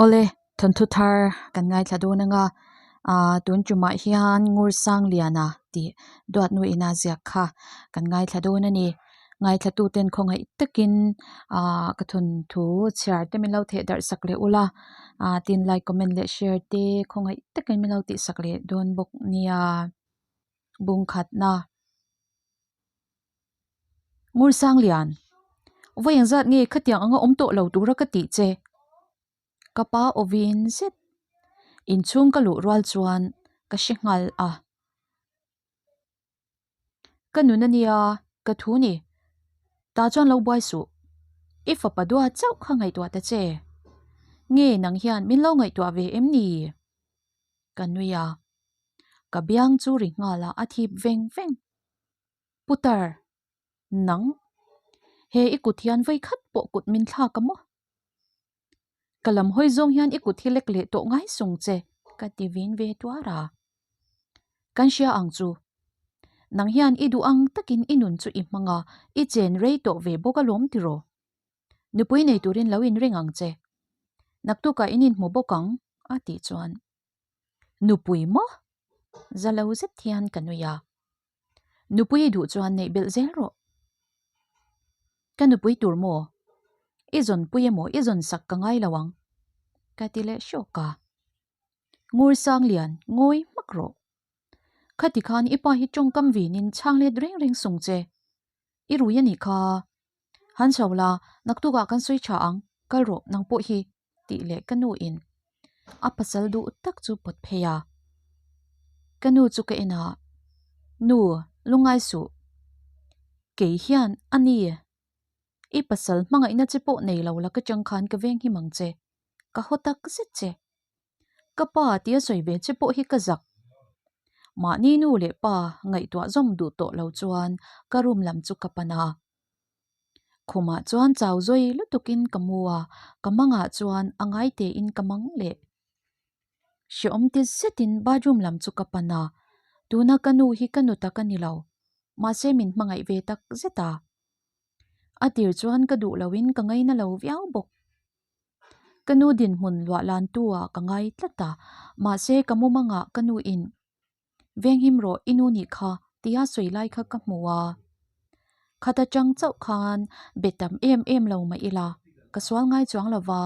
Awle, thawnthu thar kan ngaithla dawn anga, ah tun tumah hian Ngursangliana tih duatnu ina ziak kha kan ngaithla dawn a ni. Ngaithlatuten khawngaih takin ah ka thawnthu chhiar te min lo theh darh sak leh ula, ah tin like, comment leh share te khawngaih takin min lo tih sak leh dawn bawk nia. Bungkhatna. Ngursanglian, Vawi engzat nge khatiang anga awm tawh lo tura ka tih che? Ka pa awin zet inchhung ka luh rual chuan ka hre nghal a. Ka nun a nia, ka thu ni. Tah chuan lo buai suh. I fapa dua chauh kha ngaihtuah ta che. Nge nang hian min lo ngaihtuah ve em ni? Ka nui a. Ka biang chu ri nghal a, a thip veng veng. Putar, nang, he i kut hian vawi khat pawh kut min thlak a maw? Ka lam hawi zawng hian i kut hi lek leh tawh ngai sung che, ka ti vin ve tuar a. Kan hria ang chu. Nang hian i duh ang takin i nun chu i hmang a, i chen rei tawh ve bawk alawm tiraw? Nupui nei turin lo inring ang che. Naktukah in inhmu bawk ang, a tih chuan. Nupui maw? Za lo zet hian ka nui a. Nupui i duh chuan neih belh zel rawh. Ka nupui tur maw? I zawnpui emaw i zawn sak ka ngai lo ang. Ka ti leh hrawk a. Ngur Sanglian, ngawi hmak rawh. Khati khan i pa hi tawngkam vinin chhang let reng reng sung che. I rui a nih kha. Han chho la, naktukah kan sawi tha ang, kal rawh nang pawh hi. tih leh ka nu in a pasal duh tak chu pawt phei a. Ka nu chu ka en a, Nu, lungai suh. Kei hian a ni, i pasal hmangaihna che pawh nei lo la ka chang khan ka veng him ang che, ka haw tak zet che. Ka pa tia sawi ve che pawh hi ka zak. Mahni nu leh pa ngaihtuah zawm duh tawh lo chuan ka room lam chu ka pan a. Khumah chuan chau zawi lutukin ka mu a, ka mangah chuan a ngai tein ka mang leh. Hrehawm ti zetin bathroom lam chu ka pan a, tuna ka nu hi ka nu tak a ni lo, mahse min hmangaih ve tak zet a. A tir chuan ka duh loin ka ngaina lo viau bawk. Ka nu dinhmun luah lantu ah ka ngai tlat a, mahse ka mumangah ka nu in Venghim rawh i nu nih kha tia sawi lai kha ka hmu a. Khat atang chauh khan be tam em em lo mah ila ka sual ngai chuang lo va.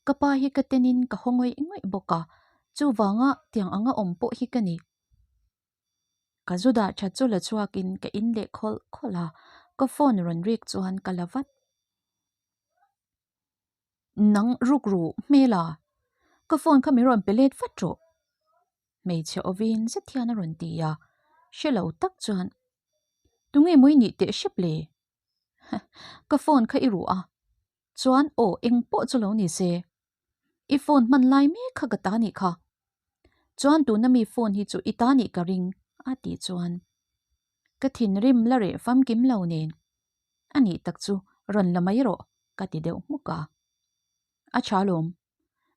Ka pa hi ka tenin ka haw ngawih ngawih bawk a, chuvanga tiang anga awm pawh hi ka ni. Ka zu dah that chu la chhuakin ka in leh khawlh khawlh a, ka phone rawn rik chuan ka la vat. Nang ruk ru hmel a, ka phone kha min rawn pe let vat rawh. Hmeichhe awin zet hian a rawn ti a, hre lo tak chuan Tunge mawi nih teh hrep le? Ka phone kha i ruh a, chuan aw eng pawh chu lo ni se. I phone hman lai mek kha ka ta nih kha. Chuan tuna mi phone hi chu i ta nih ka ring a tih chuan ka thinrim la reh famkim lo nen a nih tak chu rawn la mai rawh ka ti deuh hmuk a. A tha lawm.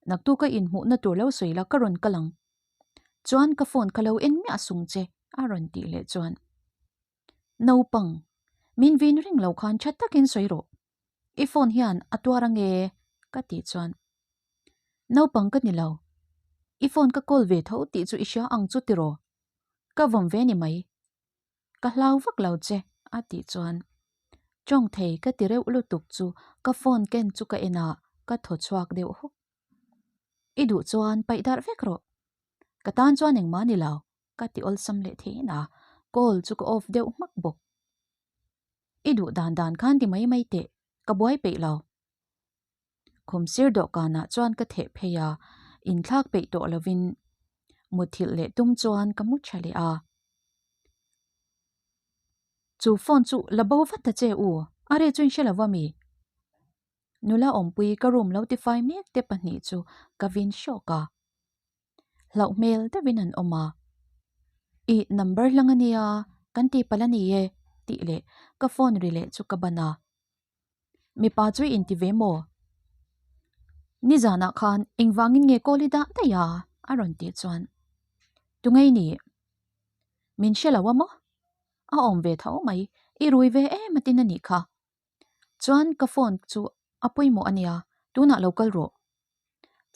Naktuk a inhmuhna tur lo sawi la ka rawn kal ang. Chuan ka phone kha lo en miah sung che a rawn tih leh chuan Naupang, min vin reng lo khan tha takin sawi rawh. I phone hian a tuar ange ka tih chuan Naupang ka ni lo. I phone ka call ve tho tih chu i hria ang chu tiraw? Ka vawm ve ni mai. Ka hlau vak lo che a tih chuan tawng thei ka ti reuh lutuk chu ka phone ken chu ka en a, ka thaw chhuak deuh hawk. I duh chuan paih darh vek rawh. Ka tan chuan engmah ni lo ka ti awlsam leh thein a, call chu ka off deuh hmak bawk. I duh dan dan khan ti mai mai teh, ka buai peih lo. Khum sir dawhkanah chuan ka theh phei a, inthlak peih tawh lovin muthilh leh tum chuan ka mu tha leh a. Chu phone chu la bo vat ta che u, a re chu in hre lo va mi? Nula awmpui ka room lo tifai mek te pahnih chu ka vin hrawk a. Hlauh hmel deuhin an awm a. I number hlang a nia, kan ti palh a ni e tih leh ka phone ri leh chu ka ban a. Mipa chu i inti ve maw? Nizanah khan engvangin nge call i dah daih a? a rawn tih chuan Tungei ni? Min hre lo a maw? A awm ve tho mai, i rui ve em a tin a nih kha. Chuan ka phone chu a pawimawh a nia, tunah lo kal rawh.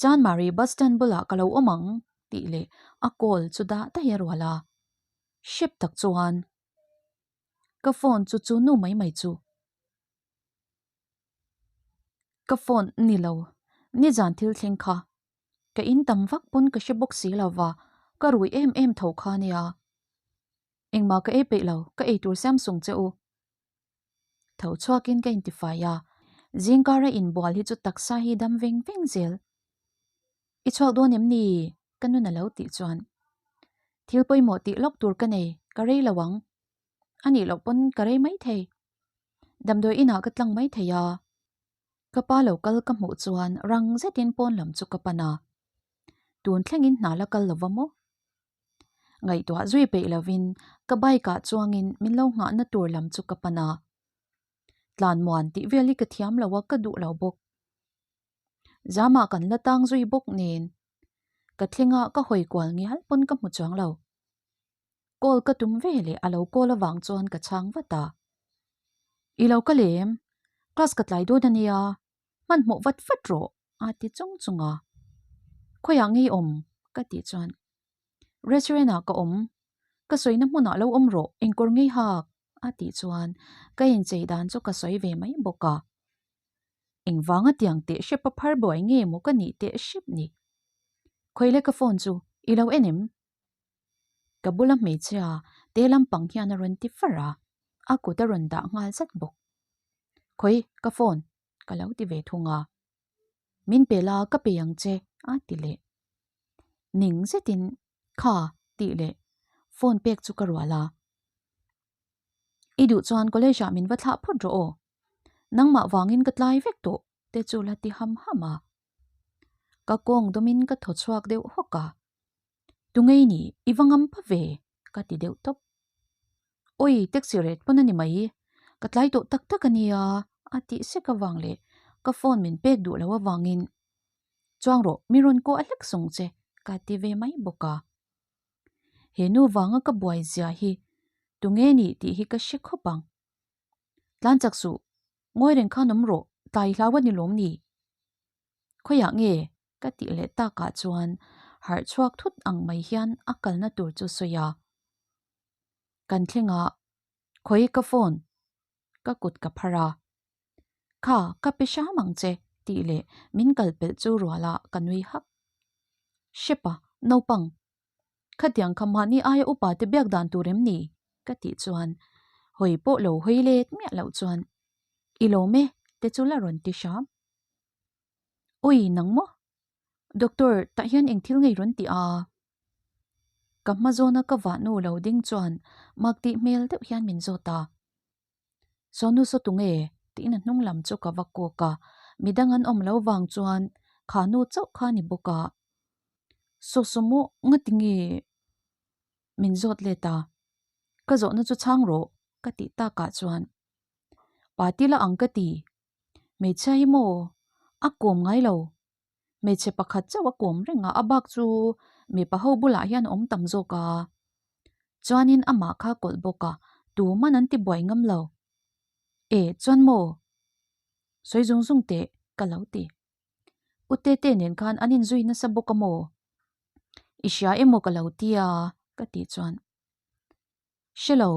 Chanmari bus stand bulah ka lo awm ang tih leh a call chu dah daih a rual a. Hrep tak chuan ka phone chu chu nu mai mai chu ka phone ni lo, nizan thil thleng kha ka in tam vak pawn ka hre bawk si lo va, ka rui em em tho kha nia. Engmah ka ei peih lo, ka ei tur Samsung che u. Tho chhuakin ka intifai a, zingkara inbual hi chu taksa hi dam veng veng zel. I chhuak dawn em ni? Ka nun a lo tih chuan. Thil pawimawh tih lawk tur ka nei, ka rei lo ang. A nih loh pawn ka rei mai thei. Damdawi inah ka tlang mai thei a. Ka pa lo kal ka hmuh chuan rang zetin pawn lam chu ka pan a. Tun thlengin hna la kal lova maw? Ngaihtuah zui peih lovin ka bike ah chuangin min lo nghahna tur lam chu ka pan a. Tlanmuan tih vel hi ka thiam lo a, ka duh lo bawk. Zamah kan la tang zui bawk nen ka thleng a ka hawi kual ngial pawn ka hmu chuang lo. Call ka tum ve leh a lo call avang chuan ka chhang vat a. I lo kal em? Class ka tlai dawn a nia, hmanhmawh vat vat rawh a ti chung chung a. Khawiah ngei awm? ka tih chuan Restaurant ah ka awm, ka sawina hmunah lo awm rawh engkawr ngei hak a tih chuan ka inchei dan chu ka sawi ve mai bawk a. Engvanga tiang teh hrep a phar buai nge maw ka nih teh hrep ni? Khawile ka phone chu i lo en em? Ka bula hmeichhia te lampang hian a rawn ti far a, a kut a rawn dah nghal zat bawk. Khawi, ka phone ka lo ti ve thung a. Min pe la ka pe ang che a ti leh. Ning zetin kha tih leh phone pek chu ka rual a. I duh chuan college ah min va thlah phawt rawh aw. Nangmah vangin ka tlai vek tawh te chu la ti ham ham a. Ka kawng dawmin ka thaw chhuak deuh hawk a. Tungei ni i va ngam pa ve ka ti deuh tawp. Awi taxi rate pawn a ni mai, ka tlai tawh tak tak a nia a tih sek avang leh ka phone min pek duh loh avangin Chuang rawh mi rawn kawh a hlek sung che ka ti ve mai bawk a. He nu vanga ka buai zia hi tunge nih tih hi ka hre khawp ang. Tlan chak suh, ngawi reng khan awm rawh, tlai hlau a ni lawm ni? Khawiah nge? Ka tih leh takah chuan harh chhuak thut ang mai hian a kalna tur chu sawi a. Kan thleng a, khawi ka phone ka kut ka phar a. Kha, ka pe hram ang che tih leh min kal pelh chu rual a ka nui hak. Hrep a, naupang. Khatiang kha mahni aia upa te biak dan tur em ni? Ka tih chuan hawi pawh lo hawi let miah loh chuan I lawm e te chu la rawn ti hram. Ui nang maw? Doctor, tah hian eng thil ngei rawn ti a? Ka hma zawna ka vahnu lo ding chuan mak tih hmel deuh hian min zawt a. Sawnu saw tunge? tiin a hnung lam chu ka va kawk a, midang an awm lo vang chuan kha nu chauh kha ni bawk a. Saw saw maw ngati nge? Min zawt let a. Ka zawhna chu chhang rawh ka tih takah chuan Pa ti la ang ka ti. Hmeichhia hi maw? A kawm ngai lo. Hmeichhe pakhat chauh a kawm reng a, a bak chu mipa ho bulah hian a awm tam zawk a. Chuanin amah kha a kawlh bawk a, tuman an ti buai ngam lo. E, chuan maw? Sawi zung zung teh, ka lo ti. U Tete nen khan an inzui nasa bawk a maw? I hria emaw ka lo ti a, ka tih chuan. Hre lo.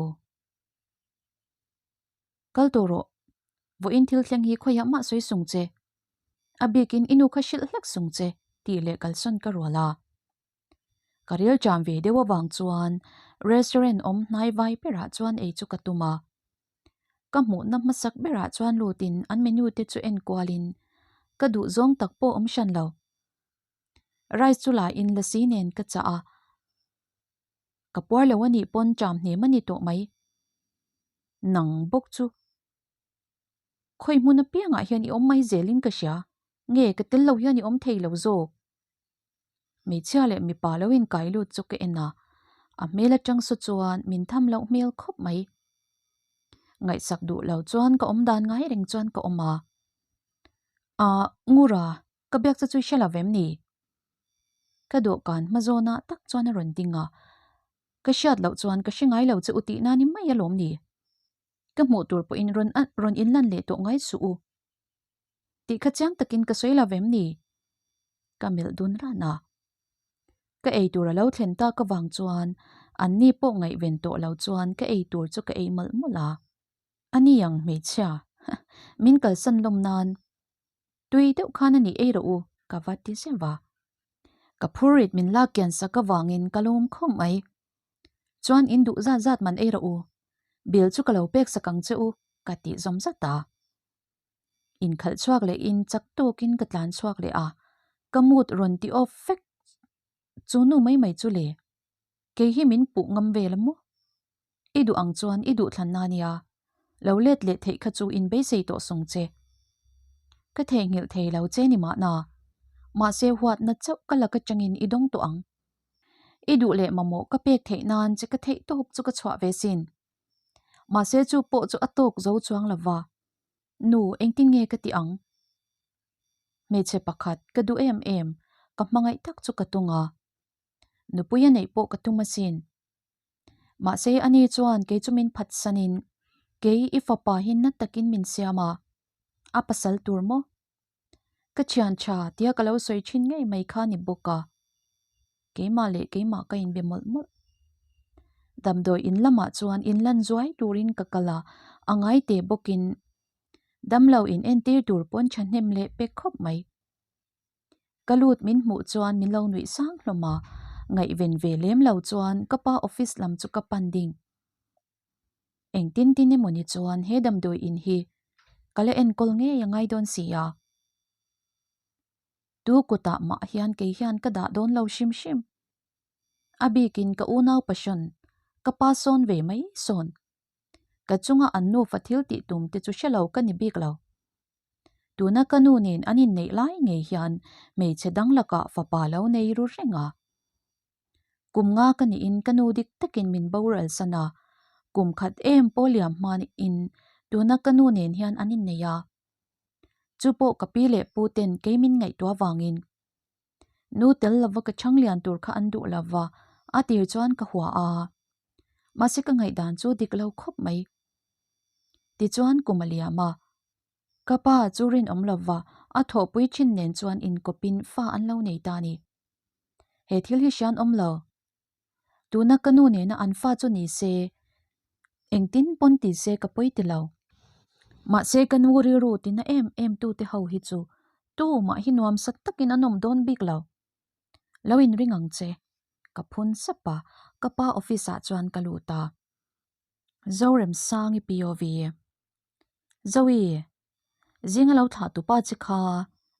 Kal tawh rawh. Vawiin thil thleng hi khawiah mah sawi sung che. A bikin i nu kha hrilh hlek sung che tih leh kalsawn ka rual a. Ka ril ṭam ve deuh avang chuan restaurant awm hnai vai berah chuan ei chu ka tum a. Ka hmuhna hmasak berah chuan lutin an menu te chu en kualin ka duh zawng tak pawh awm hran lo. Rice chu la in lasi nen ka chah a. Ka puar lo a nih pawn ṭam hnem a ni tawh mai. Nang bawk chu khawi hmun apiangah hian i awm mai zelin ka hria, nge ka tel lo hian i awm thei lo zawk? Hmeichhia leh mipa lo inkai lut chu ka en a, a hmel atang saw chuan min tham loh hmel khawp mai. Ngaihsak duh lo chuan ka awm dan ngai reng chuan ka awm a. Ahh Ngura, ka biak che chu i hre lo vem ni? Ka dawhkan hma zawnah tak chuan a rawn ding a, ka hriat loh chuan ka hre ngai lo che u tihna ni mai alawm ni. Ka hmuh tur pawhin rawn rawn inlan leh tawh ngai suh u. Tih kha chiang takin ka sawi lo vem ni? Ka melh dun ran a. Ka ei tur a lo thlen tak avang chuan an ni pawh ngaihven tawh lo chuan ka ei tur chu ka ei mawlh mawlh a. A ni ang hmeichhia, min kalsan lawm nan tui deuh khan a ni ei rawh u ka va ti zeuh a. Ka phurrit min lak kian sak avangin ka lawm khawp mai. Chuan in duh zat zat man ei rawh u, bill chu ka lo pek sak ang che u ka tih zawm zat a. Inkhalh chhuak leh in chak tawkin ka tlan chhuak leh a, ka mood rawn ti off vek chu nu mai mai chu le, kei hi min puh ngam vel a maw? I duh ang chuan i duh thlan na nia, lo let leh theih kha chu in beisei tawh sung che. Ka theihnghilh thei lo che ni mahna, mahse huatna chauh ka lak atangin i dawng tawh ang. I duh leh mamawh ka pek theih nan che ka theih tawp chu ka chhuah ve sin. Mahse chu pawh chu a tawk zo chuang lo va, Nu, engtin nge ka ti ang? Hmeichhe pakhat, ka duh em em, ka hmangaih tak chu ka tung a. Nupui a neih pawh ka tum asin. Mahse ani chuan kei chu min phatsanin, Kei i fapa hi na takin min siam a, a pasal tur maw? Ka thian tha tia ka lo sawi thin ngei mai kha ni bawk a, keimah leh keimah ka inbe mawlh mawlh. Damdawi in lamah chuan in lan zuai turin ka kal a, a ngai teh bawkin damlo in entir tur pawn thahnem leh pek khawp mai. Ka lut min hmuh chuan min lo nuih sang hlawm a, ngaihven ve lem lo chuan ka pa office lam chu ka pan ding. Engtin tin emaw ni chuan he damdawi in hi ka la enkawl ngei a ngai dawn si a. Tu kutah mah hian kei hian ka dah dawn lo hrim hrim. A bikin ka unau passion ka pa sawn ve mai sawn. Ka chunga an nufa thil tih tum te chu hre lo ka ni bik lo. Tuna ka nu nen an inneih lai ngei hian hmeichhe dang lakah fapa lo nei ru reng a. Kum nga ka niin ka nu dik takin min boral san a, kum khat em pawh liam hmain tuna ka nu nen hian an innei a. Chu pawh ka pi leh pu ten kei min ngaihtuah vangin nu tel lova ka chhang lian tur kha an duh lova a tir chuan ka hua a. Mahse ka ngaihdan chu dik lo khawp mai. Tichuan kum a liam a. Ka pa chu rinawm lova a thawhpui thin nen chuan inkawpin fa an lo nei ta a ni. He thil hi hrian awm lo. Tuna ka nu nena an fa chu ni se, engtin pawn ti se ka pawi ti lo. Mahse ka nu rilru tina em em tute ho hi chu tumah hi nuamsak takin an awm dawn bik lo. Lo inring ang che. Ka phun sap a, ka pa office ah chuan ka lut a. Zoremsangi POV. Zoe, zinga lo thlah tupa che kha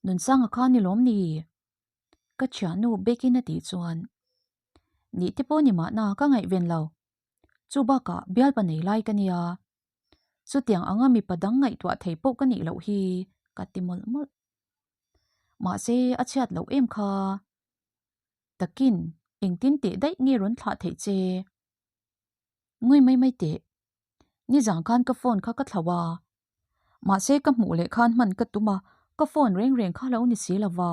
Nunsanga kha ni lawm ni? Ka thiannu Bekin a tih chuan, Nih te pawh ni mahna ka ngaihven lo. Chu bakah bialpa nei lai ka nia. Chutiang anga mipa dang ngaihtuah thei pawh ka nih loh hi ka ti mawlh mawlh. Mahse a chhiat loh em kha. Takin engtin teh daih nge rawn thlah theih che? Ngawi mai mai teh. Nizan khan ka phone kha ka thlauh a. Mahse ka hmuh leh khan hman ka tum a, ka phone reng reng kha lo ni si lova,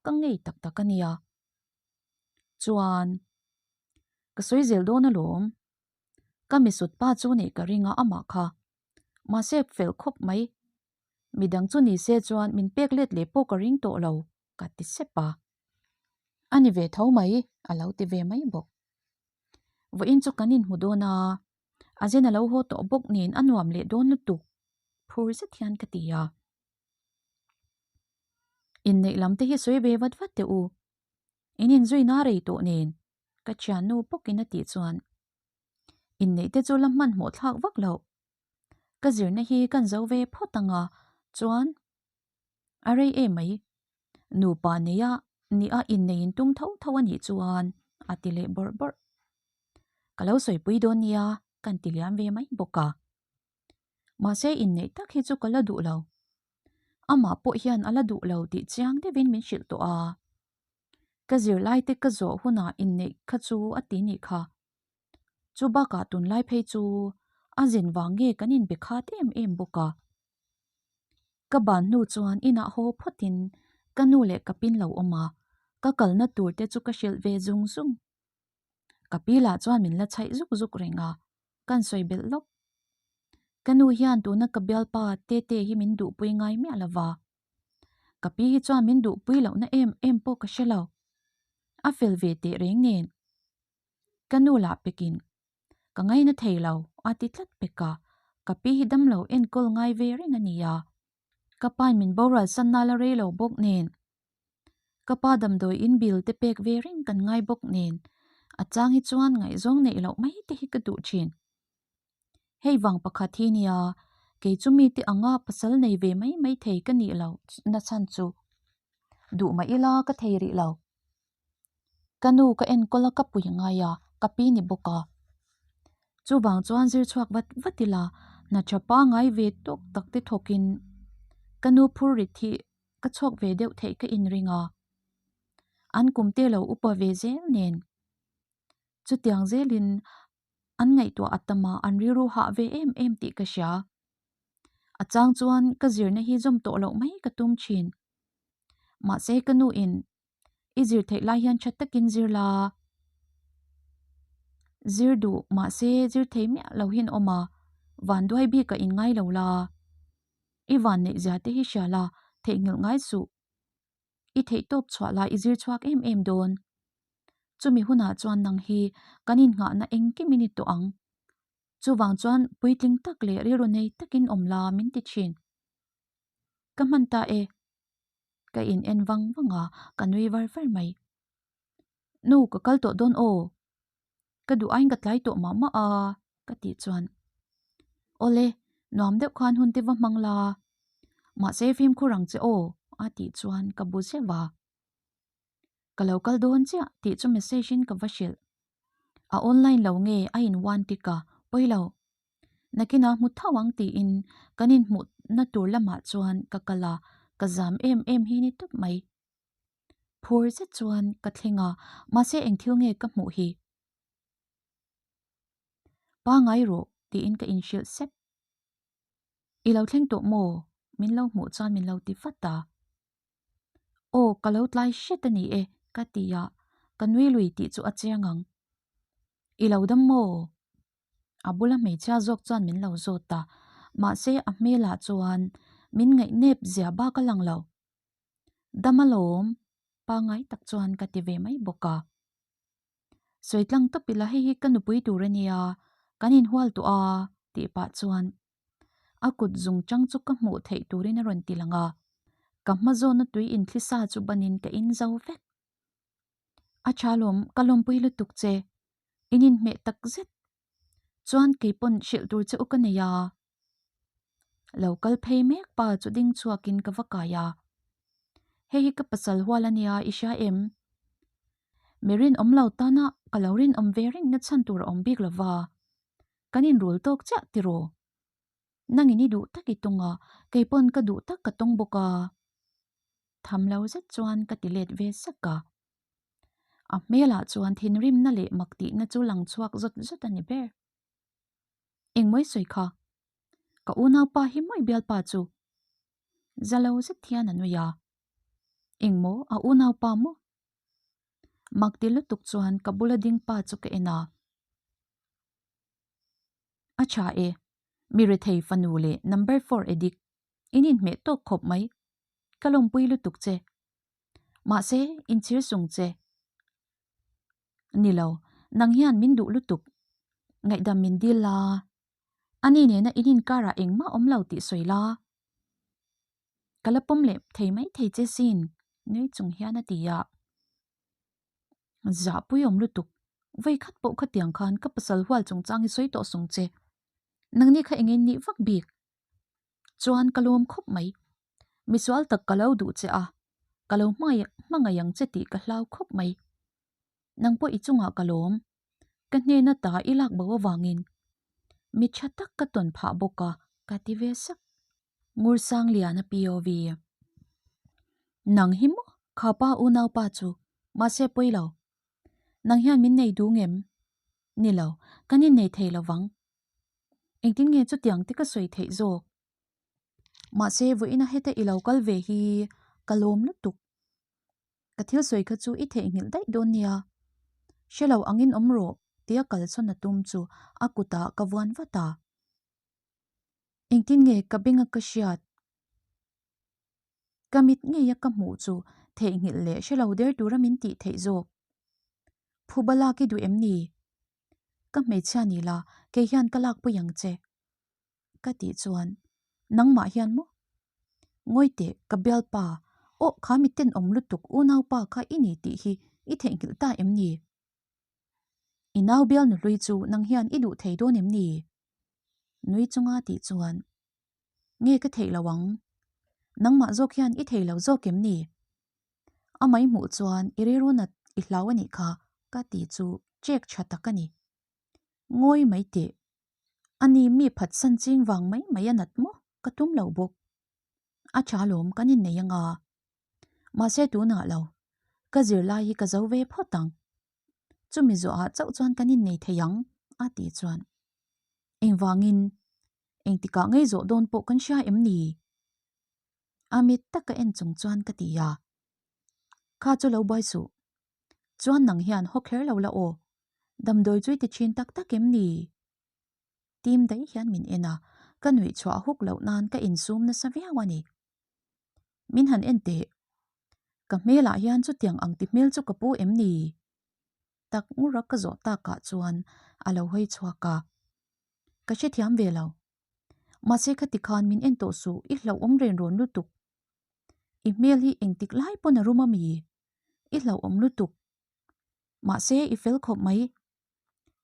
ka ngei tak tak a nia. Chuan, ka sawi zel dawn alawm. Ka misut pa chu nih ka ring a amah kha. Mahse fel khawp mai. Midang chu ni se chuan min pek let leh pawh ka ring tawh lo, ka ti sep a. A ni ve tho mai, a lo ti ve mai bawk. Vawiin chu kan inhmu dawn a, a zen a lo haw tawh bawk nen a nuam leh dawn lutuk, phur zet hian ka ti a. Inneih lam te hi sawi ve vat vat teh u, in inzui na rei tawh nen ka thiannu bawkin a tih chuan inneih te chu la hmanhmawh thlak vak loh. Ka zirna hi kan zo ve phawt ang a, chuan A rei em mai. Nupa neia nia inneiin tum tho tho a nih chuan a ti leh bawrh bawrh. Ka lo sawipui dawn nia kan ti liam ve mai bawk a. Mahse inneih tak hi chu ka la duh lo. Amah pawh hian a la duh lo tih chiang deuhin min hrilh tawh a. Ka zirlai te ka zawh hunah inneih kha chu a ti nih kha. Chu bakah tunlai phei chu a zin vang nge kan inbe khat em em bawk a. Ka ban hnu chuan inah haw phawtin ka nu leh ka pin lo awm a, ka kalna tur te chu ka hrilh ve zung zung. Ka pi lah chuan min la chhaih zuk zuk reng a, kan sawi belh lawk. Ka nu hian tuna ka bialpa Tete hi min duhpui ngai miah lo va. Ka pi hi chuan min duhpui lohna em em pawh ka hre lo. A fel ve teh reng nen. Ka nu lah pekin ka ngaina thei lo a ti tlat pek a, ka pi hi damlo enkawl ngai ve reng a nia. Ka pain min boral san nal a rei lo bawk nen. Ka pa damdawi in bill te pek ve reng kan ngai bawk nen a chang hi chuan ngaihzawng neih loh mai te hi ka duh thin. Hei vang pakhat hi nia, kei chu mite anga pasal nei ve mai mai thei ka nih lo na chhan chu duh mah ila ka thei rih lo. Ka nu ka enkawl a ka pui ngai a, ka pi ni bawk a. Chuvang chuan zir chhuak vat vat ila hna tha pangai ve tawk tak te thawkin ka nu phur rit hi ka chhuak ve deuh theih ka inring a. An kum te lo upa ve zel nen chutiang zelin an ngaihtuah a tam a, an rilru hah ve em em tih ka hria. A chang chuan ka zirna hi zawm tawh loh mai ka tum thin. Mahse ka nu in i zir theih lai hian tha takin zir la. Zir duh mahse zir thei miah lo hian awm a, vanduai bik a in ngai lo la. I van neih zia te hi hria la, theihnghilh ngai suh. I theih tawp chhuah la i zir chhuak em em dawn. Chumi hunah chuan nang hi kan innghahna engkim i ni tawh ang. Chuvang chuan puitling tak leh rilru nei takin awm la min ti thin. Ka hman ta e. Ka in en vang vang a, ka nui var var mai. Nu, ka kal tawh dawn aw. Ka duh aiin ka tlai tawh mah mah a, ka tih chuan. Awle, nuam deuh khan hun te va hmang la. Mahse fimkhur ang che aw, a tih chuan ka bu zeuh a. Ka lo kal dawn chiah tih chu message in ka va hrilh. A online lo nge a in one tick a, pawi lo. Nakinah hmu tho ang tiin kan inhmuhna tur lamah chuan ka kal a, ka zam em em hi ni tawp mai. Phur zet chuan ka thleng a, mahse eng thil nge ka hmuh hi? Pangai rawh tiin ka inhrilh sep. I lo thleng tawh maw? Min lo hmuh chuan min lo ti vat a. Aw, ka lo tlai hret a ni e, ka ti a, ka nui lui tih chu a chiang ang. I lo dam maw? A bula hmeichhia zawk chuan min lo zawt a, mahse a hmelah chuan min ngaihnep zia bak a lang lo. Dam alawm, pangai tak chuan ka ti ve mai bawk a. Sawi tlang tawp ila hei hi ka nupui tur a nia, kan inhual tawh a, tih pah chuan a kut zung chang chu ka hmuh theih turin a rawn ti lang a, ka hma zawna tui inthli sa chu banin ka in zo vek. A tha lawm, ka lawmpui lutuk che, in inhmeh tak zet chuan kei pawn hrilh tur che u ka nei a. Lo kal phei mek pa chu ding chhuakin ka va kai a, Hei hi ka pasal hual a nia, i hria em? Mi rinawm lo tana ka lo rinawm ve reng na chhan tur a awm bik lova, kan inrul tawk chiah tiraw? Nangin i duh tak i tawng a, kei pawn ka duh tak ka tawng bawk a. Tham lo zet chuan ka ti let ve sak a. A hmelah chuan thinrimna leh mak tihna chu lang chhuak zawt zawt a ni ber. Engmawi sawi kha? Ka unaupa hi mawi bialpa chu? Za lo zet hian a nui a. Engmaw a unaupa maw? Mak ti lutuk chuan ka bula ding pa chu ka en a. A tha e, mi rethei fanu leh number four addict in inhmeh tawk khawp mai. Ka lawmpui lutuk che. Mahse, inchhir sung che. Ni lo, nang hian min duh lutuk. Ngaihdam min dil la. Ani nena in inkarah engmah awm lo tih sawi la. Ka la pawm leh thei mai thei che sin, nui chung hian a ti a. Zahpui awm lutuk, vei khat pawh khatiang khan ka pasal hual chungchang hi sawi tawh sung che. Nangni kha engin nih vak bik? Chuan ka lawm khawp mai. Misual tak ka lo duh che a, ka lo hmangaih ang che tih ka hlau khawp mai. Nang pawh i chungah ka lawm. Ka hnena ta i lak bo avangin mi tha tak ka tawn phah bawk a, ka ti ve sak. Ngursangliana POV. Nang hi maw kha pa unaupa chu, mahse pawi lo. Nang hian min nei duh ngem? Ni lo, kan innei thei lo vang. Engtin nge chutiang te ka sawi theih zawk? Mahse vawiina heta i lo kal ve hi ka lawm lutuk. Ka thil sawi kha chu i theihnghilh daih dawn nia. Hre lo angin awm rawh tia kal chhawn a tum chu a kutah ka vuan vat a. Engtin nge ka benga ka hriat? Ka mit ngeia ka hmuh chu theihnghilh leh hre lo der tura min tih theih zawk. Phuba lak i duh em ni? Ka hmeichhia ni la, kei hian ka lak pui ang che. Ka tih chuan, Nangmah hian maw? Ngawi teh, ka bialpa, aw kha mi tenawm lutuk unaupa kha i ni tih hi i theihnghilh ta em ni? I nau bial nuhlui chu nang hian i duh thei dawn em ni? Nui chunga tih chuan, Nge ka theih lo ang? Nangmah zawk hian i thei lo zawk em ni? A mai hmuh chuan i rilru nat i hlau a nih kha ka ti chu check tha tak a ni. Ngawi mai teh. A ni mi phatsan ching vang mai mai a nat maw ka tum lo bawk. A tha lawm kan innei anga. Mahse tunah lo. Ka zirlai hi ka zo ve phawt ang. Chumi zawhah chauh chuan kan innei thei ang a tih chuan. Engvangin engtikah ngei zawh dawn pawh kan hria em ni? A mit taka en chung chuan ka ti a. Kha chu lo buai suh. Chuan nang hian haw kher lo la aw. Damdawi chu i ti thin tak tak em ni? Tim daih hian min en a, ka nuih chhuah huk loh nan ka insum nasa viau a ni. Min han en teh. Ka hmelah hian chutiang ang ti hmel chu ka pu em ni? Tak ngura ka zawh takah chuan a lo hawi chhuak a. Ka hrethiam ve lo. Mahse khati khan min en tawh suh, i hlauhawm ren rawn lutuk. I hmel hi engtik lai pawn a rum a mi? I hlauhawm lutuk. Mahse i fel khawp mai.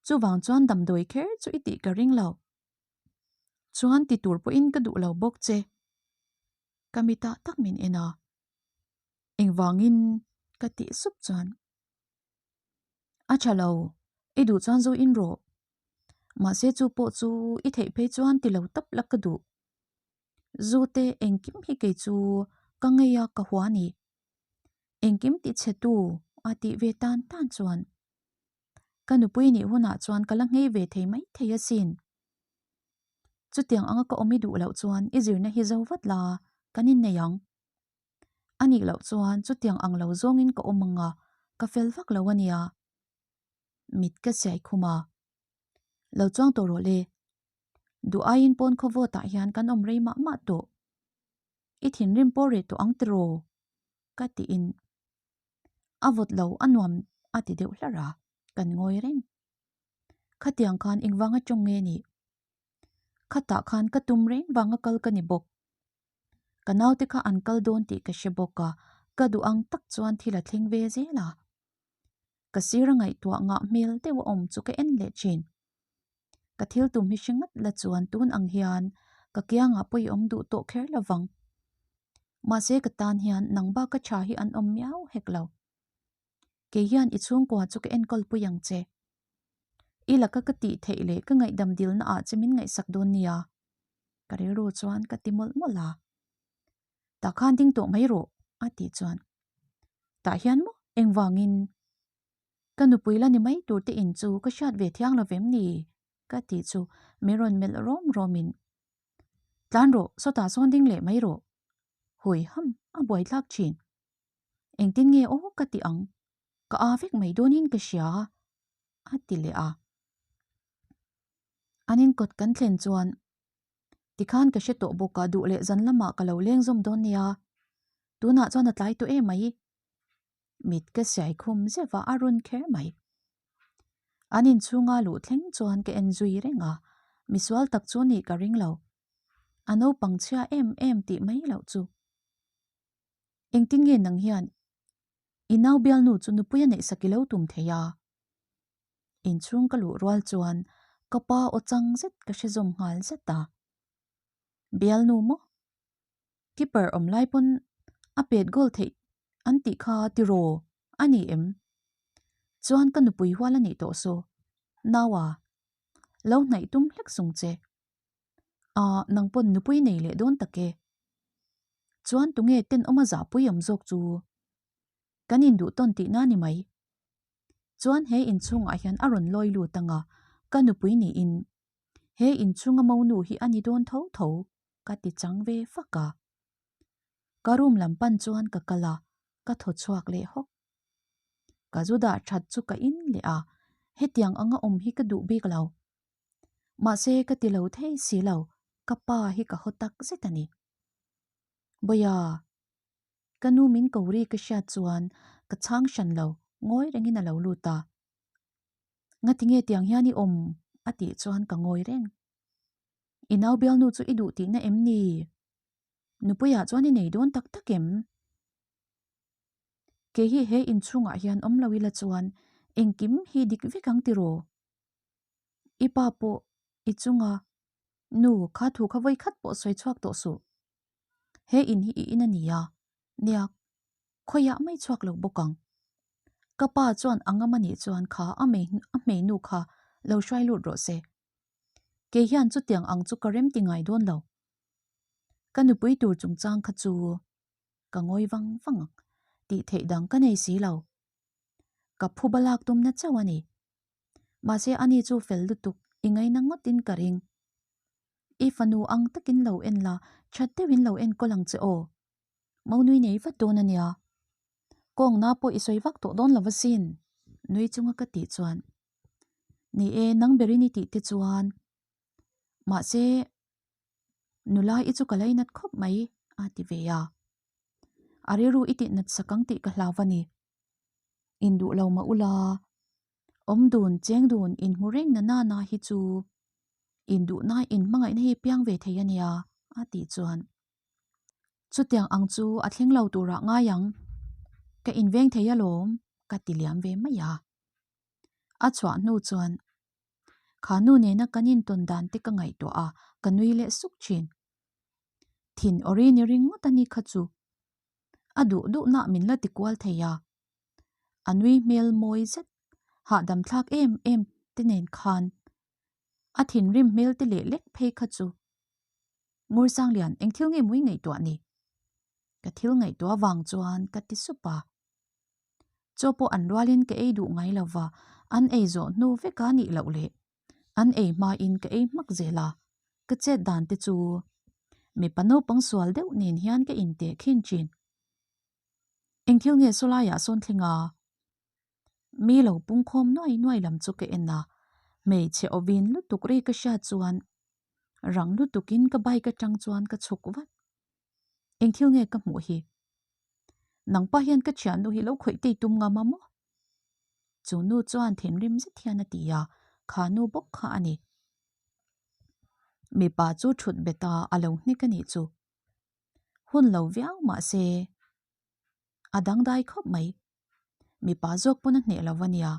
Chuvang chuan damdawi kher chu i tih ka ring lo. Chuan ti tur pawhin ka duh lo bawk che. Ka mitah tak min en a. Engvangin ka tih sup chuan. A tha lo, i duh chuan zu in rawh. Mahse chu pawh chu i theih phei chuan ti lo tawp la ka duh. Zu te engkim hi kei chu ka ngei a ka hua ni. Engkim ti chhe tu a tih ve tan tan chuan ka nupui nih hunah chuan ka la nghei ve thei mai thei asin. Chutiang anga ka awm i duh loh chuan i zirna hi zo vat la, kan innei ang. A nih loh chuan chutiang ang lo zawngin ka awm ang a, ka fel vak lo a nia. Mit ka siai khum a. Lo chuang tawh rawh le. Duh aiin pawn khaw vawtah hian kan awm rei mah mah tawh. I thinrim pawh reh tawh ang tiraw? Ka tiin. A vawt lo a nuam a ti deuh hlar a, kan ngawi reng. Khatiang khan engvanga tawng nge nih? Khatah khan ka tum reng vanga kal ka ni bawk. Ka naute kha an kal dawn tih ka hre bawk a, ka duh ang tak chuan thil a thleng ve zel a. Ka sir a ngaihtuah ngah hmel deuh a awm chu ka en leh thin. Ka thil tum hi hre ngat la chuan tun ang hian ka kiangah pawh i awm duh tawh kher lo vang. Mahse ka tan hian nang bak a tha hi an awm miau hek lo. Kei hian i chhungkua chu ka enkawl pui ang che. I laka ka tih theih leh ka ngaihdam dilna ah che min ngaihsak dawn nia. Ka rilru chuan ka ti mawlh mawlh a. Tah khan ding tawh mai rawh a tih chuan. Tah hian maw engvangin ka nupui la ni mai tur te in chu ka hriat ve thiang lo vem ni ka tih chu min rawn melh rawm rawmin tlan rawh sawtah sawn ding leh mai rawh hui ham a buai thlak thin. Engtin nge aw ka ti ang, ka a vek mai dawnin ka hria a ti leh a. An inkawt kan thlen chuan tikhan ka hre tawh bawk a, duh leh zan lamah ka lo leng zawm dawn nia, tunah chuan a tlai tawh em mai. Mit ka siai khum zeuh a, a run kher mai. An inchhunga luh thleng chuan ka en zui reng a, misual tak chu nih ka ring lo. A naupang chhia em em tih mai loh chu. Engtin nge nang hian i nau bialnu chu nupui a neihsak i lo tum thei a? Inchhung ka luh rual chuan ka pa aw chang zet ka hre zawm nghal zet a. Bialnu maw? Keeper awm lai pawn a pet goal theih an tih kha tiraw a ni em? Chuan ka nupui hual a nih tawh saw. Naua, lo hnaih tum hlek sung che. Ahh, nang pawn nupui nei leh dawn tak e. Chuan tunge tenawma zahpui awm zawk chu? Kan induh tawn tihna ni mai. Chuan he inchhungah hian a rawn lawi lut ang a, ka nupui niin he inchhunga monu hi a ni dawn tho tho ka ti chang ve fak a. Ka room lam pan chuan ka kal a, ka thaw chhuak leh hawk. Ka zu dah that chu ka in leh a, hetiang anga awm hi ka duh bik lo. Mahse ka ti lo thei si lo, ka pa hi ka haw tak zet a ni. Bawia! Ka nu min ko ri ka hriat chuan ka chhang hran lo, ngawi rengin a lo lut a. Ngatinge tiang hian i awm? a tih chuan ka ngawi reng. I nau bialnu chu i duh tihna em ni? Nupuiah chuan i nei dawn tak tak em? Kei hi he inchhungah hian awm lo ila chuan engkim hi dik vek ang tiraw? I pa pawh i chunga nu kha thu kha vawi khat pawh sawi chhuak tawh suh. He in hi i in a ni a, nia khawiah mai chhuak lo bawk ang. Ka pa chuan a ngam a nih chuan kha a a hmeinu kha lo hruai lut rawh se. Kei hian chutiang ang chu ka rem ti ngai dawn lo. Ka nupui tur chungchang kha chu ka ngawi vang vang ang tih theih dang ka nei si lo. Ka phu balak tumna chauh a ni. Mahse ani chu fel lutuk i ngaina ngawtin ka ring. I fanu ang takin lo en la, that deuhin lo enkawl ang che aw. Maunui nei vat dawn a nia. Kawngna pawh i sawi vak tawh dawn lo asin, nui chunga ka tih chuan. Ni e, nang berin i tih te chuan. Mahse, nula i chu ka lainat khawp mai, a ti ve a. A rilru i tih nat sak ang tih ka hlau a ni. Induh lo mah ula, awm dun, cheng dun, inhmu reng na nana hi chu induhna inhmangaihna hi piang ve thei a nia, a tih chuan. Chutiang ang chu a thleng lo turah ngai ang, ka inveng thei alawm, ka ti liam ve mai a. A chhuah hnu chuan kha nu nena kan intawn dan te ka ngaihtuah a, ka nui leh suk thin. Thin awri ni ringawt a ni kha chu. A duh duhna min la ti kual thei a. A nui hmel mawi zet, hahdam thlak em em te nen khan a thinrim hmel te leh lek phei kha chu. Ngursanglian eng thil nge mui ngaihtuah ni? Ka thil ngaihtuah vang chuan ka ti sup a. Chaw pawh an rualin ka ei duh ngai lo va, an ei zawh hnu vek a nih loh leh an ei hmain ka ei hmak zel a, ka chet dan te chu mipa naupang sual deuh nen hian ka inteh khin thin. Eng thil nge saw laiah sawn thleng a? Mi lo pungkhawm nuai nuai lam chu ka en a, hmeichhe awvin lutuk ri ka hriat chuan rang lutukin ka bike atang chuan ka chhuk vat. Eng thil nge ka hmuh hi? Nang pa hian ka thiannu hi lo khawih tei tum ngam a maw? Chu nu chuan thinrim zet hian a ti a, kha nu bawk kha a ni. Mipa chu thut bet a, a lo hnek a nih chu. Hun lo viau mah se a dangdai khawp mai. Mipa zawk pawn a hneh lo va nia.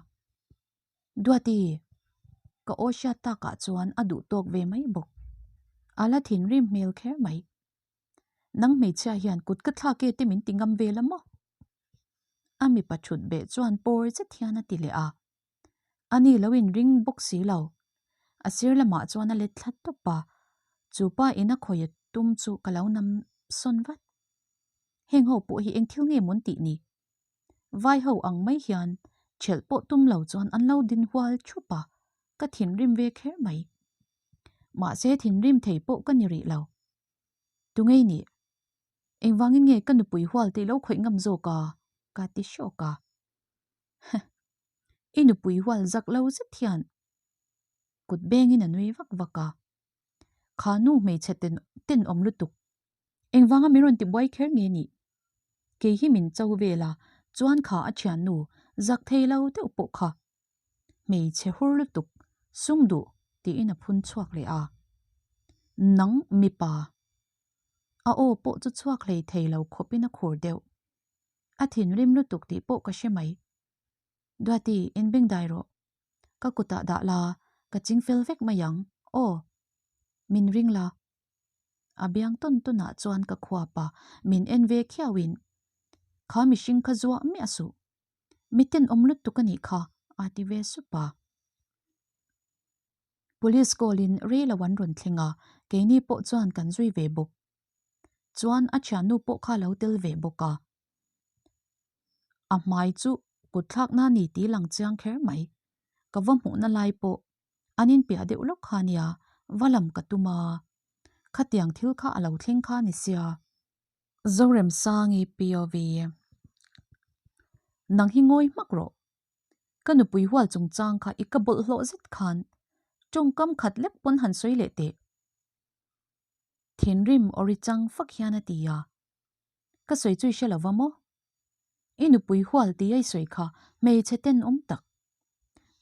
Duati, ka aw hriat takah chuan a duh tawk ve mai bawk. A la thinrim hmel kher mai. Nang hmeichhia hian kut ka thlak e te min ti ngam vel a maw? A mipa thut beh chuan pawr zet hian a ti leh a. Ani lo in ring bawk si lo. A sir lamah chuan a let thla tawp a, chu pa in a khawi a tum chu ka lo nam sawn vat. Heng ho pawh hi eng thil nge mawn tih ni? Vai ho ang mai hian chelh pawh tum lo chuan an lo din hual thup a, ka thinrim ve kher mai. Mahse thinrim thei pawh ka ni rih lo. Tungei nih? Engvangin nge ka nupui hual tih lo khawih ngam zawk a? ka ti hrawk a. Heh, i nupui hual zak lo zet hian kut bengin a nui vak vak a. Kha nu hmeichhe tenawm lutuk, engvanga min rawn tibuai kher nge nih? Kei hi min cho vel a, chuan kha a thiannu zak thei lo deuh pawh kha Hmeichhe hur lutuk, sum duh tiin a phun chhuak leh a. Nang mipa. A aw pawh chu chhuak hlei thei lo khawpin a khur deuh. A thinrim lutuk tih pawh ka hre mai. Duati, inbengdai rawh. Ka kutah dah la, ka ching fel vek mai ang. Aw. Min ring la. A biang tawn tawnah chuan ka khuap a, min en ve khiauin, Kha mihring kha zuah miah suh. Mi tenawm lutuk a nih kha, a ti ve sup a. Police call in rei lo an rawn thleng a, keini pawh chuan kan zui ve bawk. Chuan a thiannu pawh kha lo tel ve bawk a. A hmai chu kut thlakna ni tih lang chiang kher mai. Ka va hmuhna lai pawh an inpiah deuh lawk kha nia, va lam ka tum a. Khatiang thil kha a lo thleng kha ni sia. Zoremsangi POV Nang hi ngawi hmak rawh. Ka nupui hual chungchang kha i ka bawlhhlawh zet khan tawngkam khat lek pawn han sawi leh teh. Thinrim awri chang fak hian a ti a. Ka sawi chu i hre lo va maw? I nupui hual tih a i sawi kha hmeichhe tenawm tak.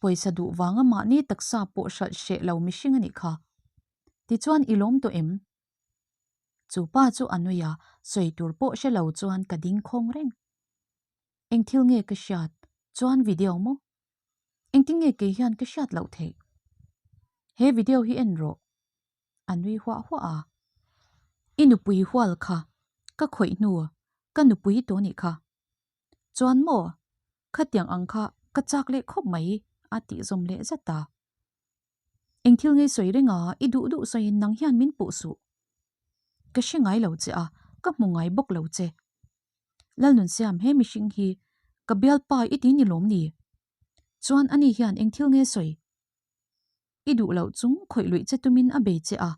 Pawisa duh vanga mahni taksa pawh hralh hreh lo mihring a nih kha. Tichuan i lawm tawh em? Chu pa chu a nui a, sawi tur pawh hre lo chuan ka ding khawng reng. Eng thil nge ka hriat chuan video maw? Engtin nge kei hian ka hriat loh theih? He video hi en rawh. A nui huah huah a. I nupui hual kha ka khawih hnu ka nupui tawh nih kha. Chuan maw? Khatiang ang kha ka chak leh khawp mai a tih zawm leh zat a. Eng thil ngei sawi reng a, i duh duh sawiin nang hian min puh suh. Ka hre ngai lo che a, ka hmu ngai bawk lo che. Lalnunsiam he mihring hi ka bialpa i ti ni lawm ni? Chuan ani hian eng thil nge sawi? I duh loh chung khawih luih che tumin a bei che a,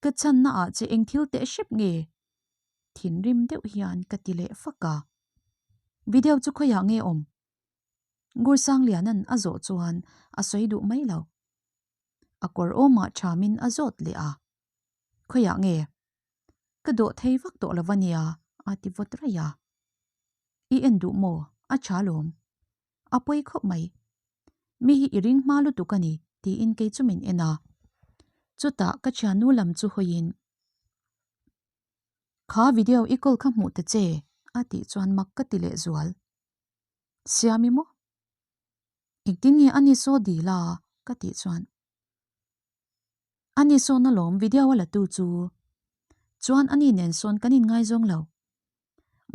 ka chhanna ah che eng thil teh hrep nge? Thinrim deuh hian ka ti leh fak a. Video chu khawiah nge awm? Ngursangliana'n a zawh chuan a sawi duh mai lo. A kawr awmah thamin a zawt leh a. Khawiah nge? Ka dawh thei vak tawh lo va nia, a ti vawt raih a. I en duh maw? A tha lawm. A pawi khawp mai. Mi hi i ring hma lutuk a ni, tiin kei chu min en a. Chutah ka thiannu lam chu hawiin. Kha video i call kha hmuh ta che, a tih chuan mak ka ti leh zual. Siami maw? Engtin nge a ni saw dil a? ka tih chuan. A ni sawn alawm video a la tu chu. Chuan a ni nen sawn kan inngaizawng lo.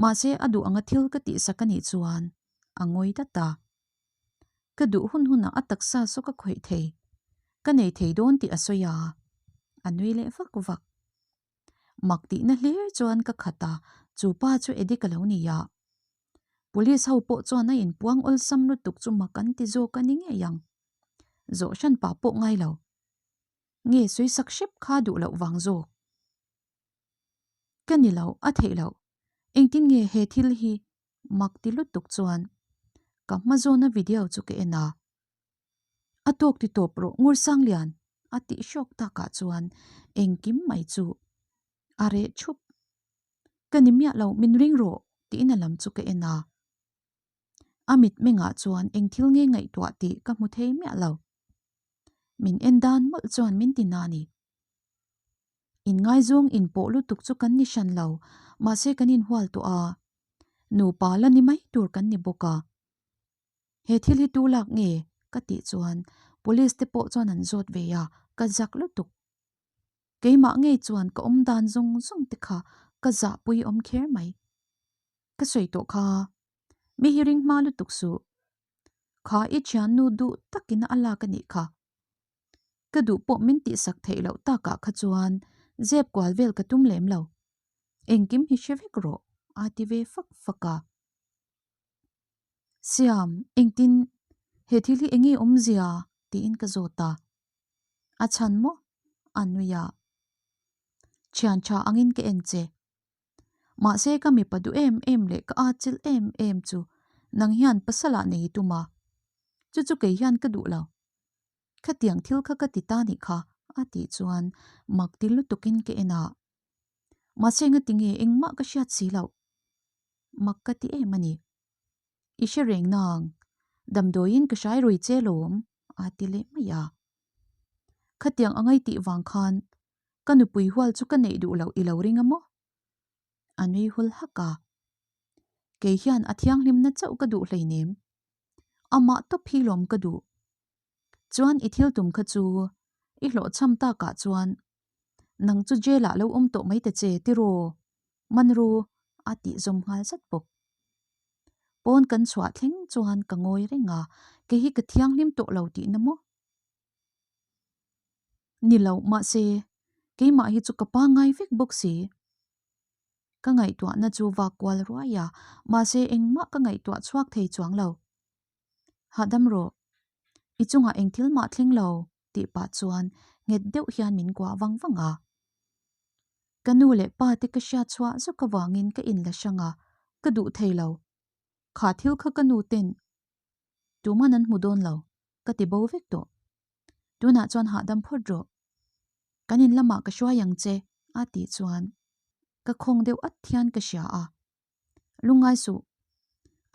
Mahse a duh anga thil ka tihsak a nih chuan a ngawi dat a. Ka duh hun hunah a taksa saw ka khawih thei. Ka nei thei dawn tih a sawi a. A nui leh vak vak. Mak tihna hlir chuan ka khat a, chu pa chu Eddie ka lo ni a. Police ho pawh chuan a inpuang awlsam lutuk chu mak an ti zawk a ni ngei ang. Zawh hran pah pawh ngai lo. Nge sawisak hrep kha duh loh vang zawk. Ka ni lo, a theih loh. Engtin nge he thil hi mak ti lutuk chuan ka hma zawna video chu ka en a. A tawk ti tawp rawh Ngursanglian a tih hrawk takah chuan engkim mai chu a reh thup. Ka ni miah lo, min ring rawh tiin a lam chu ka en a. A mitmengah chuan eng thil nge ngaihtuah tih ka hmu thei miah lo. Min en dan mawlh chuan min ti na ni. Inngaizawng inpawh lutuk chu kan ni hran lo, mahse kan inhual tawh a. Nupa la ni mai tur kan ni bawk a. He thil hi tu lak nge? ka tih chuan police te pawh chuan an zawt ve a, ka zak lutuk. Keimah ngei chuan ka awm dan zawng zawng te kha ka zahpui awm kher mai. Ka sawi tawh kha, mi hi ring hma lutuk suh. Kha i thiannu duh takin a lak a nih kha. Ka duh pawh min tihsak theih loh takah kha chuan zep kual vel ka tum lem lo. Engkim hi hre vek rawh, a ti ve fak fak a. Siam, engtin he thil hi enge awmzia? tiin ka zawt a. A chhan maw? A nui a. Thian tha angin ka en che. Mahse ka mipa duh em em leh ka atchilh em em chu nang hian pasal ah nei i tum a. Chu chu kei hian ka duh lo. Khatiang thil kha ka ti ta nih kha a tih chuan mak ti lutukin ka en a. Mahse ngatinge engmah ka hriat si loh. Mak ka ti em a ni. I hre reng nang, damdawiin ka hrai rui che lawm, a ti leh mai a. Khatiang a ngaitih vang khan ka nupui hual chu ka neih duh loh i lo ring a maw? A nui hul hak a. Kei hian a thianghlimna chauh ka duh hleinem. Amah tawp hi lawm ka duh. Chuan i thil tum kha chu i hlawhchham takah chuan nang chu jail ah lo awm tawh mai ta che tiraw? Manru a tih zawm nghal zat bawk. Pawn kan chhuah thleng chuan ka ngawi reng a, kei hi ka thianghlim tawh lo tihna maw? Ni lo, mahse keimah hi chu ka pangngai vek bawk si. Ka ngaihtuahna chu vak kual ruai a, mahse engmah ka ngaihtuah chhuak thei chuang lo. Hahdam rawh, i chungah eng thil mah thleng lo tih pah chuan nghet deuh hian min kuah vang vang a. Ka nu leh pa te ka hriat chhuah zawk avangin ka inla hrang a, ka duh thei lo. Kha thil kha ka nu ten tuman an hmu dawn lo, ka ti bo vek tawh. Tunah chuan hahdam phawt rawh. Kan in lamah ka hruai ang che a tih chuan ka khawng deuh at hian ka hria a. Lungngai suh.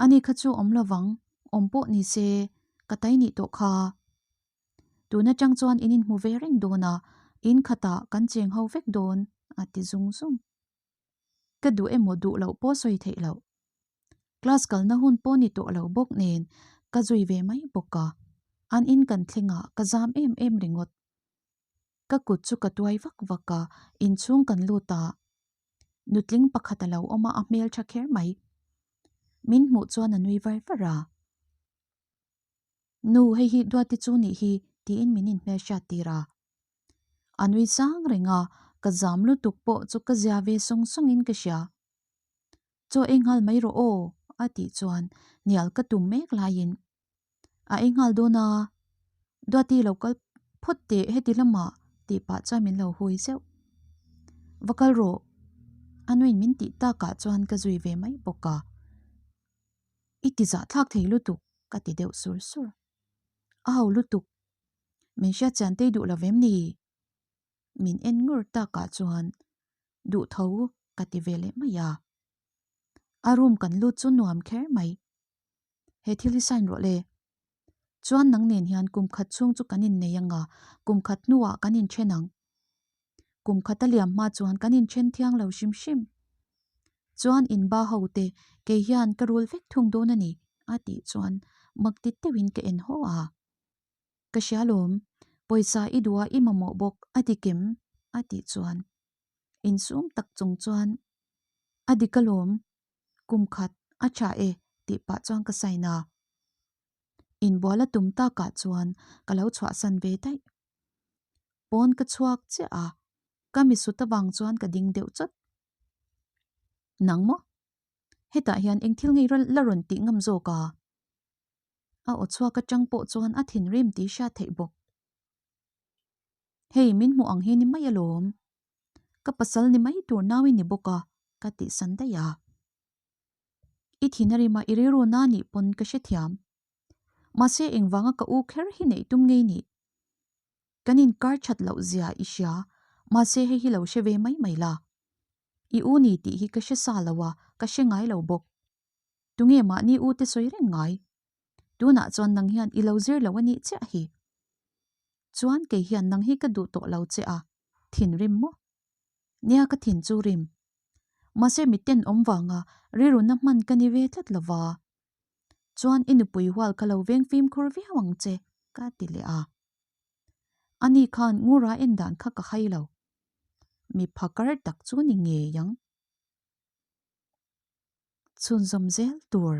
Ani kha chu awm lovang, awm pawh ni se, ka tai nih tawh kha. Tun atang chuan in inhmu ve reng dawn a, in khatah kan cheng ho vek dawn, a ti zung zung. Ka duh emaw duh loh pawh sawi theih loh. Class kalna hun pawh ni tawh lo bawk nen ka zui ve mai bawk a, an in kan thleng ah ka zam em em ringawt. Ka kut chu ka tuai vak vak a, inchhung kan lut a, nutling pakhat a lo awm a, a hmel tha kher mai. Min hmuh chuan a nui var var a. Nu, hei hi Duati chu nih hi, tiin min inhmelhriat tir a. A nui sang reng a, ka zam lutuk pawh chu ka zia ve sawng sawngin ka hria. Chaw ei nghal mai rawh aw, a tih chuan hnial ka tum mek laiin a ei nghal dawn a, Duati lo kal phawt teh heti lamah tih pah chuan min lo hui zeuh. Va kal rawh, a nuin min tih takah chuan ka zui ve mai bawk a. I ti zahthlak thei lutuk, ka ti deuh sur sur. A ho lutuk, min hriat chian tei duh lo vem ni? Min en ngur takah chuan duh tho ka ti ve leh mai a. A room kan lut chu nuam kher mai. He thil hi sign rawh le. Chuan nang nen hian kum khat chhung chu kan innei anga, kum khat hnuah kan inthen ang. Kum khat a liam hma chuan kan inthen thiang lo hrim hrim. Chuan in ba ho te kei hian ka rul vek thung dawn a ni a tih chuan mak ti deuhin ka en haw a. Ka hria lawm, pawisa i duh a i mamawh bawk a ti kem a tih chuan insum tak chung chuan a dik alawm, kum khat a tha e tih pah chuan ka sign a. Inbual a tum takah chuan ka lo chhuahsan ve daih. Pawn ka chhuak chiah a, ka misut avang chuan ka ding deuh chawt. Nang maw? Hetah hian eng thil ngei la rawn tih ngam zawk a? A aw chhuak atang pawh chuan a thinrim tih hriat theih bawk. Hei min hmuh ang hi ni mai alawm. Ka pasal ni mai tur nau i ni bawk a, ka tih san daih a. I thin a rima i rilru na nih pawn ka hrethiam. Mahse engvanga ka u kher hi neih tum ngei nih? Kan inkar that loh zia i hria, mahse hei hi lo hre ve mai mai la. I u ni tih hi ka hre sa lo a, ka hre ngai lo bawk. Tunge mahni u te sawi reng ngai? Tunah chuan nang hian i lo zir lo a nih chiah hi. Chuan kei hian nang hi ka duh tawh lo che a, thinrim maw? Nia ka thin chu rim. Mahse miten awm vanga rilruna hman ka ni ve tlat lo va. Chuan i nupui hual ka lo veng fimkhur viau ang che, ka ti leh a. Ani khan ngura en dan kha ka hai lo. Mi phakar tak chu ni ngei ang. Chhunzawm zel tur.